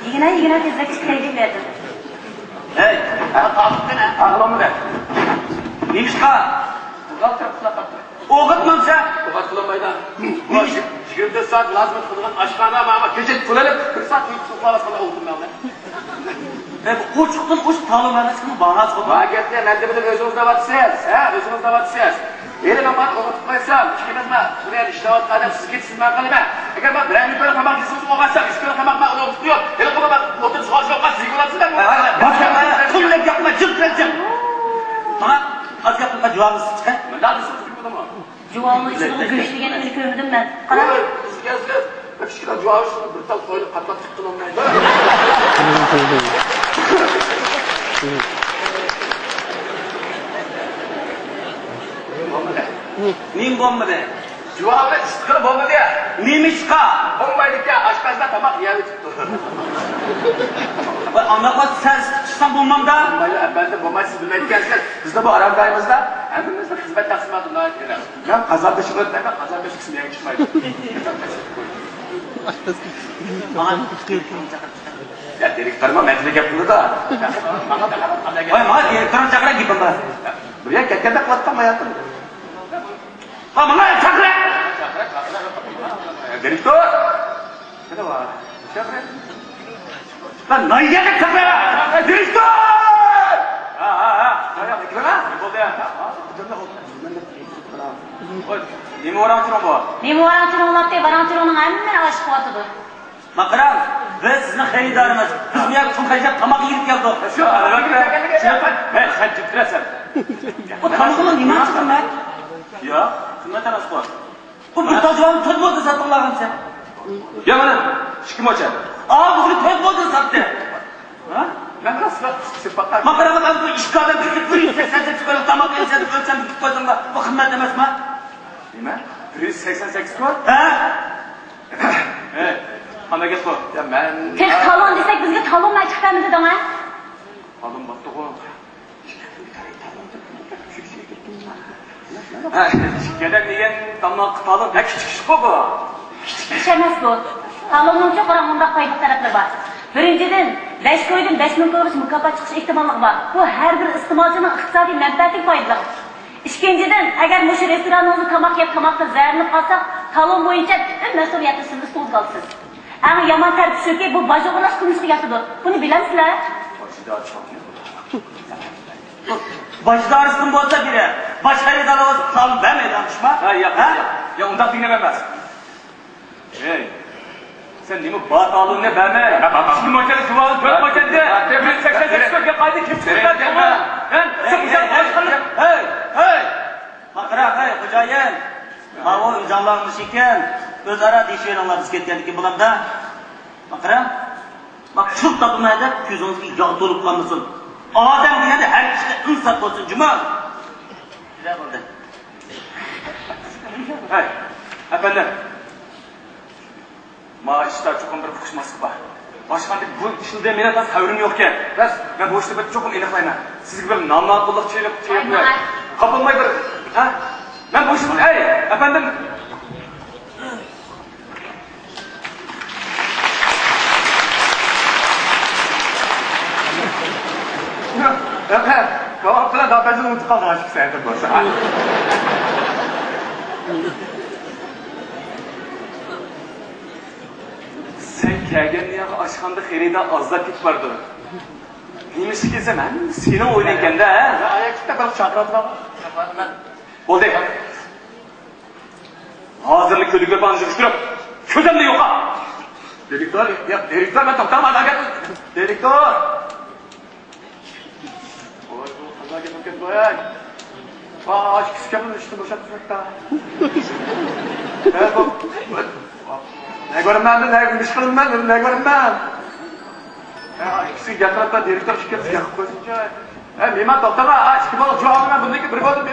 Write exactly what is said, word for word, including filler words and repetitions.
يېگىنە، يېگىنە تېزرەك چىقىپ كەلگىن دېدىم. ھەي، ھە، قاپتىن، ھە؟ ئاغلىمىدى. نېمىشقا؟ بۇغالتىر ئۇخلاپ قاپتۇ. ئوغۇتمامسەن؟ ئوغۇت قىلالمايدۇ. نېمە ئۈچۈن؟ يىگىرمە تۆت سائەت لازىم قىلىدىغان ئاشخانا، ماما كېچە تۈنۈپ بىر سائەت ئۇيقۇسى ئۇخلاۋاتقاندا ئوغۇتمامدۇ. ئە، بۇ ئوچۇقتىن ئوچۇق تالون ئەمەسمۇ، باھاسى بار. ھە، گەپنى مەندە بىلىپ ئۆزىڭىز دەۋاتىسىز، ھە، ئۆزىڭىز دەۋاتىسىز. ھېلى ماڭا ئوغۇتۇپ قويسام، ئىككىمىز ما، بۇ يەردە ئىشلەۋاتقان ئادەم سىز كېتىسىز، مەن قالىمەن. ئەگەر ما بىرەر مىنۇت بىلەن تاماق يېسىڭىز، ئوغۇتسام، ئۈچ كۈن تاماق ما ئۇنى ئوغۇتۇپ قويۇپ، ھېلى قولىما ئوتۇن سوغاش يوققا سىز يۇغۇرىسىز دەپ. ھە، ھە، باشقا، قۇمدەك گەپمە، جىق تەرجىم. ماڭا ئاز گەپنى جۇۋاغىڭىز چىقە. مۇنداق دېسىڭىز كۈلۈپ بولىدۇ. جۇۋاڭنىڭ ئىچىدىغۇ گۆش دېگەننى ھېلى كۆرمىدىم مەن. قارا. ۋاي، بىز كەلسىز، بىر كىچىككىنە جۇۋا ئۈچۈن بىر تال قوينى قاتلاپ چىققىلى بولمايدۇ. نېمە بولمىدى؟ جۇۋا بىلەن ئىشقىلى بولمىدى. نېمە ئىشقا؟ بولمايدىكەن، ئاشپەزلەر تاماق يەۋېتىپتۇ. ۋاي، ئانداق بولسا سەن ئىشقا چىقساڭ بولمامدا؟ بولمايدۇ، ئەپەندىم، بولمايدۇ، سىز بىلمەيدىكەنسىز. بىزنىڭ بۇ ئارامگاھىمىزدا ھەممىمىزنىڭ خىزمەت تەقسىماتى ناھايىتى ئېنىق. مەن قازان بېشىغا ئۆتمەيمەن، قازان بېشى قىسمى يەنە چىقمايدۇ. يا، دىرېكتورما مەندىن گەپ قىلىدۇ. ۋاي، ماڭا دىرېكتورنى چاقىرا گېپىم بار. بۇ يەر كەتكەندە قىلىۋاتقان باياتتىن. ۋاي، ماڭا چاقىرا! يا، دىرېكتور! لا، نايدىغا كىرمە! دىرېكتور! ھە، ھە، ھە. قاياققا كىرمە؟ بولدى. ۋاي، نېمە ۋاراڭ-چۇرۇڭ بۇ؟ نېمە ۋاراڭ-چۇرۇڭ لاپتى، ۋاراڭ-چۇرۇڭنىڭ ھەممە ئاشىقى ئاتىدۇ. ما قاراڭ، بىز سىزنىڭ خېرىدارىڭىز. بىز بۇ يەردە پۇل خەجلەپ تاماق يېگىلى كەلدۇق. شۇ، ئەلۋەتتە. ھەي، خەت جىپتىرەسەن. بۇ تامىقىنى نېمە ئاچىدىم مەن؟ يا، قىممەت ئەمەس بۇ. بۇ بىر تال جۇۋاننى تۆت موددا ساتتىڭلارغۇ سەن؟ يا مانا، ئىككى موچە. ئا، بىزگە تۆت موددا ساتتى. ھە؟ مەن راستلا سېتىپ باقاي. ما قارا، ما قارا، بۇ ئىككى ئادەم كېتىپ بىر يۈز سەكسەن سەككىز كوي تاماق يېسە، ئۆلچەم بىر قويساڭلار، بۇ قىممەت ئەمەسما؟ نېمە؟ بىر يۈز سەكسەن سەككىز كوي؟ ھە؟ ھەي، قانداق گەپ بۇ؟ يا مەن تېخى تالون دېسەك، بىزگە تالون ئاچىقىپ بەرمىدى دەڭە. تالون باتتىغۇ. ھە، ئىككى ئادەم يېگەن تاماققا تالون بەك كىچىك ئىشقۇ بۇ. كىچىك ئىش ئەمەس بۇ. تالوننىڭچۇ قاراڭ، مۇنداق پايدىلىق تەرەپلىرى بار. بىرىنچىدىن، بەش كويدىن بەش مىڭ كويغىچە مۇكاپات چىقىش ئېھتىماللىقى بار. بۇ ھەر بىر ئىستېمالچىنىڭ ئىقتىسادىي مەنپەئەتىگە پايدىلىق. ئىككىنچىدىن، ئەگەر مۇشۇ رېستورانىڭىزدا تاماق يەپ، تاماقتىن زەھەرلىنىپ قالساق، تالون بويىچە پۈتۈن مەسئۇلىيەتنى سىز ئۈستىڭىزگە ئالىسىز. ئەڭ يامان تەرىپى شۇكى، بۇ باج ئوغرىلاش قىلمىشىغا ياتىدۇ. بۇنى بىلەمسىلەر؟ باج ئىدارىسىدىن بولسا بىرى، باج خېرىدارى بولسا تالون بەرمەيدۇ، ئاڭلىشما؟ ھە، ياق، ھە؟ ياق، ياق، ئۇنداق دېگىنىم ئەمەس. ھەي، سەن نېمە بار تالوننى بەرمەي، ئىككى موچەننى جۇۋانى تۆت موچەننى، بىر يۈز سەكسەن سەككىز كۆرگەن قايدا كېچىكتۈرگەن تالون. ھە، سەن ئۇياققا باشقىلىق. ھەي، ھەي، ماقرا، ھەي، خوجايىن. ماۋۇ ئۆزۈڭلارنىڭ ئىشى ئىكەن، ئۆزئارا دېيىشىۋېلىڭلار، بىز كەتكەندىن كېيىن بولامدا. ماقرا، ما پۇل تاپىمەن دەپ كۆزىڭىزگە ياغ تولۇپ قالمىسۇن. ئادەم دېگەندە ھەر ئىشتا ئىنساپ بولسۇن، جۇما. جۇدا بولدى. ھەي، ئەپەندىم. ما ئىشتا چوقۇم بىر ئۇقۇشماسلىق بار. باشقاندەك بۇ ئىشلىدى، مېنىڭ تازا خەۋىرىم يوقكەن. راست. مەن بۇ ئىشنى بىر چوقۇم ئېنىقلايمەن. سىزگە بىر ناماقۇللۇق چېلىپ، چېلىپ قوياي. خاپا بولماي بىر، ھە؟ مەن بۇ ئىشنى، ئەي، ئەپەندىم. ياق، ياق، كاۋاپ بىلەن داپەزنى ئۇنتۇپ قالدىڭ، ئاشۇ سەندىن بولسا. سەن كەلگەندىن ياقى ئاشخانىدا خېرىدار ئازلاپ كېتىپ بارىدۇ. نېمىشقا كېلسەم ھەممە سېنى ئويلايدىكەن-دە، ھە؟ ئاياغ كېتىپ بىر چاقىرىۋاتىدۇ. بولدى. ھازىرلا كۆدۈكلەپ ئاڭجىغا كىرىپ، كۆزۈمدىن يوقال! دىرېكتور، ياق، دىرېكتور، مەن توختاڭ، مانا گەپ. دىرېكتور! ۋاي، بۇ قانداق گەپ ئىكەن، ۋاي! ۋاي، ئاشۇ كىچىك گەپنى ئىشتىن بوشاپ تۇرۇپتا. ھە، بۇ، نە كۆرىمەن، نە، نېمە ئىش قىلىمەن، نە كۆرىمەن؟ ھە، ئاشۇ كىچىك گەپ قىلىپتا، دىرېكتور چىقىپ كەتسە، گەپ قىلىپ قويسۇنچۇ. ھە، مېھمان توختاڭا، ئا، ئىككى بالا جۇۋان بىلەن بۇندىكى بىر بولدى، بىر